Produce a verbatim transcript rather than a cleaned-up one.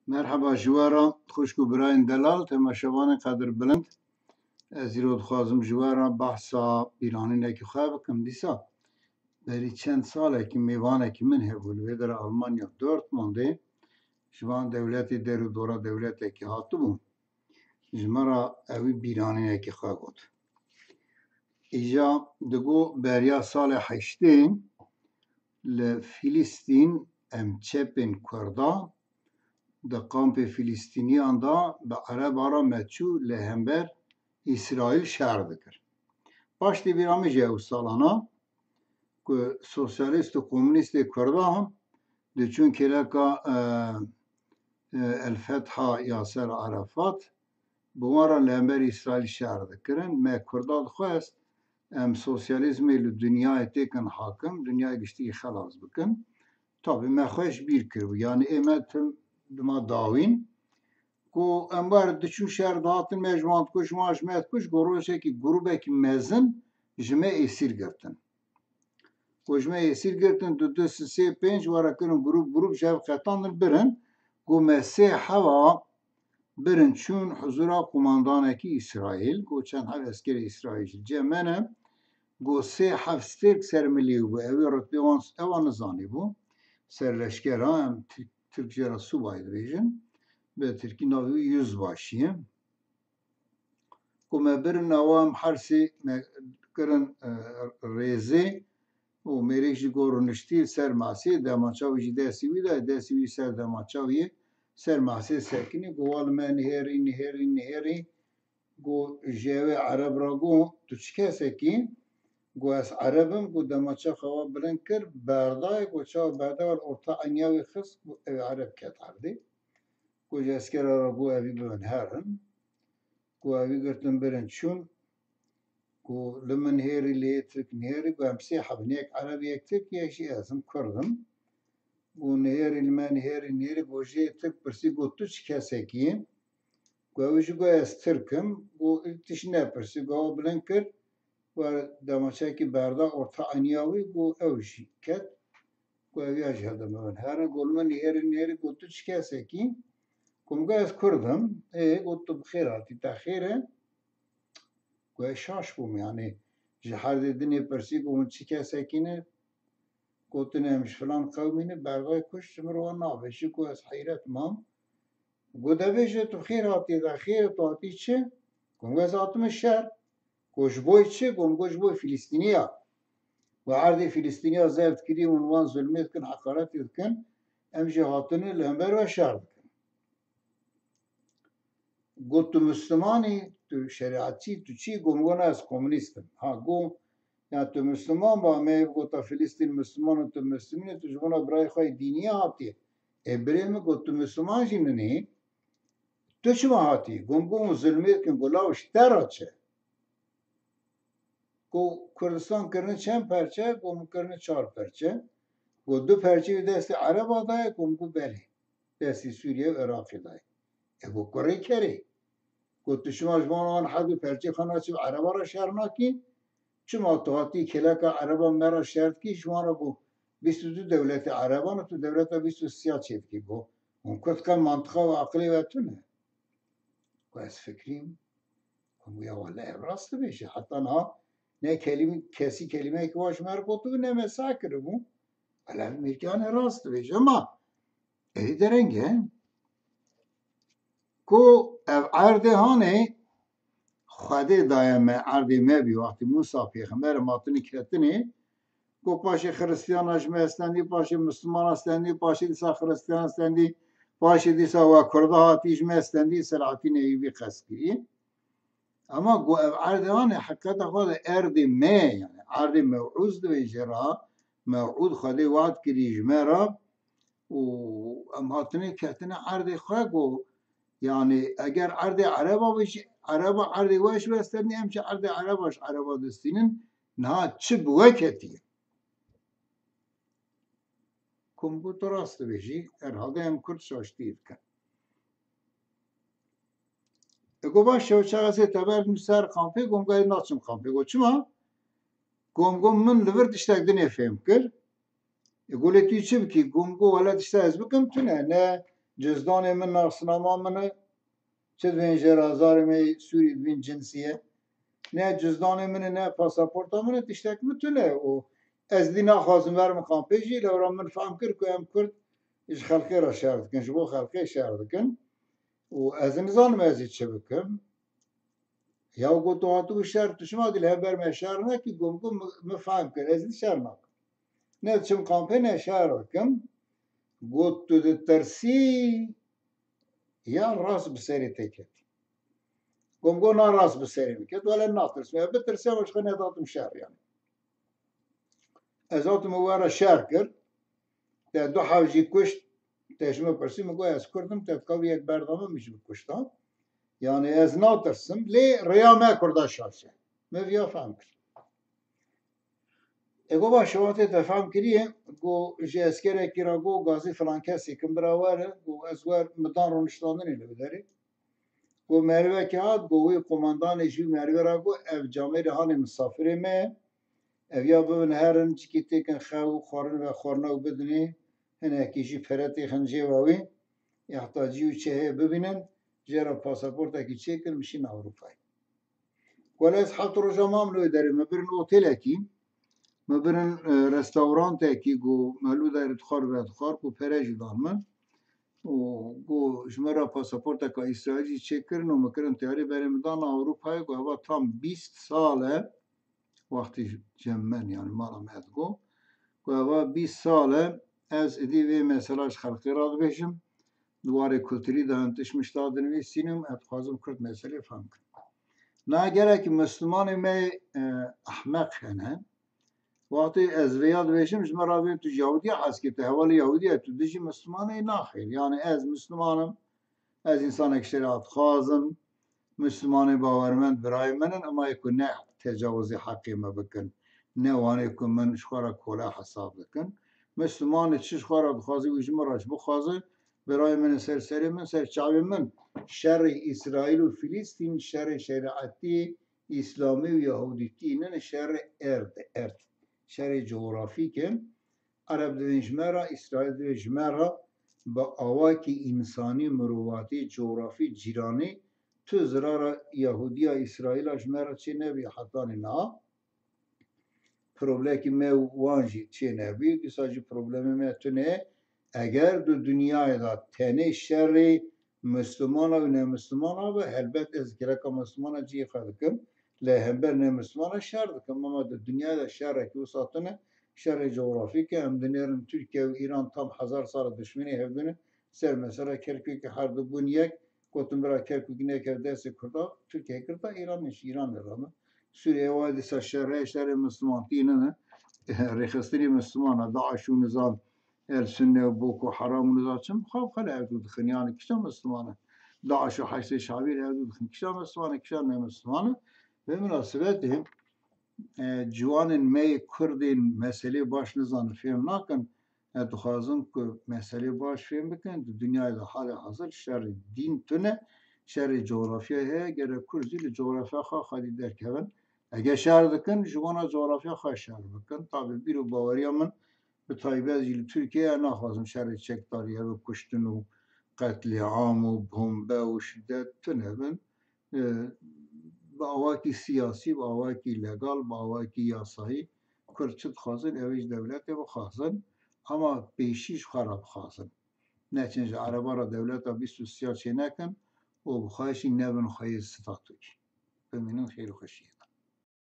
Merheba ji we re, xwişk û birayên delal, temaşevanên qedirbilind. Ez îro dixwazim ji we re behsa bîranînekî xwe bikim. Dîsa berî çend salekî mêvanekî min hebû li vê dera Almanya Dortmundê, ji van dewletê der û dora dewletekî hatibû. Ji me re ewî bîranînekî xwe got. Îja digo beriya salê heştê li Filistîn em çepên Kurda di kampê Filistîniyan de bi Ereba re me çû li hember Îsraîl şer dikir. Paştî bîra min jî ew salana ku sosyalîst û komunîstê Kurda diçûn kêleka, e, e, El Fetha Yaser Arafat, bi wan re li hember Îsraîl şer dikirin. Me Kurda dixwest em sosyalîzmê li dinyayê têkin hakim, dinyayê giştî xelas bikin. Tabî me xwe ji bîr kiribû. Yanî ê me tim dima dawîn ku em wer diçûn şer dihatin me ji wan dikuşt, wan ji me dikuşt, ku rojekî grûbekî mezin ji me êsîr girtin. Ku ji me êsîr girtin, du, du, sê, sê, pênc were kirin grûp, grûp ji hev qetandin birin. Ku me sê heva birin çûn huzura kumandanekî Îsraîl. Ku çend heb eskerê Îsraîl ji cem me ne. Ku sê heb stêrk ser milî bû. Ew ê rutbê wan ewa nizanîbû. Ser leşkera em Tirk, Tirk jê re subay dibêjin. Bi Tirkî navê wî yüzbaşî ye. Ku me birin nawa em hersî me kirin, e, rêzê û mêrik jî got rûniştî ser masê, demaça wî jî destî wî dayê, destî wî ser demaça wî yê, ser masê sekinî, got wa li me nihêrî, nihêrî, nihêrî, got ji ewê Ereb re got tu çi kesekî? Got ez Ereb im, got demaça xwe wa bilind kir, berdayê, got çawa berdayê, wa li orta eniya wî xist, got ew Ereb ket erdê. Got ji eskera re got evî bibin herin. Got evî girtin birin çûn. Got li min hêrî lê Tirk nihêrî. Got em sê hebin, yek Ereb, yek Tirk, yek jî ez im, Kurd im. Got nihêrî li me nihêrî nihêrî. Got jê Tirk pirsî, got tu çi kesekî yî? Got ew jî got ez Tirk im. Got tu tişt nepirsî. Got ew bilind kir. Got demaçekî berda orta eniya wî, got ew jî ket. Got ev ya ji hev de me bin herin. Got li min nihêrî nihêrî, got tu çi kesekî? Got min got ez Kurd im. Ê, got tu bi xêr hatî, te xêr e? Got ez şaş bûm, yanî ji herdê dinê pirsî, got min çi kesekî ne? Gotin em ji filan qewmî ne, berdayê kuşt, ji min re wan navêjî, got ez heyret mam. Got de bêje tu xêr hatî, de xêr tu hatî çi? Got min ez hatime şer. Got ji bo çi? Got min got ji bo Filistîniya. Got erdê Filistîniya zeft kirî, hûn wan zulmê dikin, heqaretê dikin. Em jî hatine li hember we şer dikin. Got tu Misliman î, tu şerîetçî, tu çi? Got min got na ez komunîst im. Ha got, ya tu Misliman ba, me gota Filistîn Misliman û tu Mislimîn î, tu ji bona birayê xwe yê dînî hatî. Ê birê min, got tu Misliman jî ninî. Tu çima hatî? Got min got hûn zulmê dikin, got law ji te re çi? Got Kurdistan kirine çend perçe? Got min kirine çar perçe. Got du perçe wî destê Ereba daye? Got min got belê. Destê Sûriye û Iraqê daye. E got kurê kerê. Got tu çima ji van wan her du perçê xwe naçî bi Ereba re şer nakî? Çima tu hatî kêleka Ereba me re şer dikî? Ji wan re got bîst û du dewletê Ereban û tu dewleta bîst û sê ya çêdikî. Got hûn Kurd qe mantiqa û aqilê we tune. Ku ez fikirîm, ku ya wele ev rast dibêje. Heta niha ne kelîm-, kesî kelîmeyekî wa ji me re gotibû, ne me seh kiribû. Wele ev Mêrkiyanê rast dibêje. Ema êdî dereng e. Ku ev erdê hanê Xwedê daye me, erdê me bî. Wextî Mûsa pêxember em hatinê ketinê, Got paşê Xiristiyana ji me stendî, paşê Mislimana stendî, paşê dîsa Xiristiyana stendî, paşê dîsa we Kurda hatî ji me stendî, Selahattin Eyyûbî qest kirî. Ema got ev erdê hanê heqîqeta xwe de erdê me ye, yanî erdê mew'ûz dibêje ra, mew'ûd Xwedê wad kirî ji me ra û em hatine ketine erdê xwe got, yanî eger erdê Ereba be jî, Ereba erdê we ji we stendî, em jî erdê Ereba ji Ereba distînin, niha çi bi we ketiye? Got min got tu rast dibêjî, herhalde em Kurd şaştî dikin. E, got baş e, çaxesê te berdin ser kampê, got min got ez naçim kampê. Got çima? Got min got min li vir tiştek dinê fêm kir. E, got lê tu çi bikî? Got min got wele tiştek ez bikim tune, ne Cizdanê min nasnama min e. Çi divên jêrazarê me Sûrî divên cinsî ye. Ne cizdanê min e, ne pasaporta min e, tiştek min tune. Û ez dî naxwazim verim kampê jî, lewra min fehm kir ku em Kurd ji xelkê re şer dikin, ji bo xelkê şer dikin. Û ez nizanim ez ê çi bikim. Ya got tu hatibû şer, tu çima dî li hember me şer nekî? Got, got min, min fehm kir, ez dî şer nakim. Ne diçim kampê ne şer dikim. Got tu ditirsî ya rast bi serê te ket. Got, got na rast bi serê min ket. Wele natirsim. Ya bitirsim, ez ji xwe nedatim şer yani. Ez hatim û we re şer kir. Te du hev jî kuşt. Te ji min pirsî, min got ez Kurd im, te dikavî yek berdame min jî bikuşta. Yani ez natirsim, lê rêya me Kurda şaş e. Min viya fehm kir. E, got baş e, wextê te fehm kiriye, got ji eskerekî re got gazî filan kesê kin bira were, got ez wer min dan rûniştandinê li wê derê. Got merivekê hat, got wê qomandanê jî wî merivê re got ev camêrê hanê misafirê me ye. Ev ya bibin herin, cikî têkin xew û xwarin ve xwarina û bidinê, hinekî jî pere têxin cêva wî, ihtacî û çi heye bibînin, jê re pasaportekî çêkin, bişîn Ewropayê. Wele ez heft roja mam li wê derê, me birin otelekî, me birin, e, restaurantekî ku me lû derê dixwar vedixwar ku pere jî dan min. Û ku ji me re pasaporteka Îsraîlî çêkirin û me kirin tiyarî berê min dan Ewropayê, ku heva tam bîst sal e, wextî cem min, yani mala me digo, ku heva bîst sal e, ez êdî vê mesela ji xelkê re dibêjim, di warê kulturî de hin tişt mişt dinivîsînim, ez dixwazim Kurd meselê fehm kim. Na gelekî Mislimanê me, e, ehmeq hene. Wextê ez vêya dibêjim, ji me re dibên tu ji Yahûdiya hez kî, tu hevalê Yahûdî ye, tu dijî Mislimanê, naxêr. Yani ez Misliman im, ez însanek şerî dixwazim, Mislimanê bawermend birayê min in, ema yê ku ne tecawizê heqê me bikin, ne wanê ku min ji xwe re kola hesab dikin. Mislimanê çi ji xwe re dixwaze, wî ji min re jî bixwaze, birayê min in, ser serê min, ser çavê min. Şerê Îsraîl û Filîstîn şerê şerîetî Îslamî û Yahûdîtî nîne, şerê erd, erd. Şerê cografîk in. Ereb divên ji me re, Îsraîl divê ji me re, bi awakî însanî, mirovatî, cografî, cîranî, tu zirara Yahûdiya Îsraîla ji me re çê nebî hetanî niha. Problemekî me û wan jî çê nebî, dîsa jî problemê me tune. Eger di dinyayê de tenê şerê Mislimana û nemislimana be, helbet ez gereka Mislimana cihê xwe dikim, lê hember nemislimana şer dikim. Ama di dinyayê de şerekî wisa tune, şerê cografîk e. Em dinêrin Tirkiye û Îran tam hezar sal e dişmenê hevdû ne, ser mesela Kerkûkê her du bûn yek, gotin bira Kerkûk nekev destê Kurda, Tirkiye kir da Îranê, ji Îranê re me. Sûriye wa dîsa şer heye, şerê Mislimantî nîne. Rêxistinî Misliman e, DAIŞ û nizam El Sunne û Boko Haram û nizam çi mixabxe li hevdû dixin. Yani kişa Misliman e. DAIŞ û Heşdê Şabî li hevdû dixin. Kişa Misliman e, kişa nemisliman e. Vê minasebetê, e, ciwanên me yê Kurdên meselê baş nizanin, fêm nakin. Ez dixwazim ku meselê baş fêm bikin. Di dinyayê de halê hazir şerê dîn tune, şerê cografyayê heye. Gerek Kurd jî li cografya xwe xwedî derkevin. Eger şer dikin, ji bona cografya xwe şer bikin. Tabî bîr û baweriya min, bi taybet jî li Tirkiyeyê, naxwazim şerê çekdarî hebe, kuştin û qetlîam û bombe û şidet tune bin. E, bi awakî siyasî, bi awakî legal, bi awakî yasayî Kurd çi dixwazin, ew ê ji dewletê bixwazin, ama pêşî ji xwe re bixwazin. Neçin ji Ereba re dewleta bîst û sê çê nekin û bi xwe jî nebin xweyê statûyî. Bimînin xêr û xweşiyê de.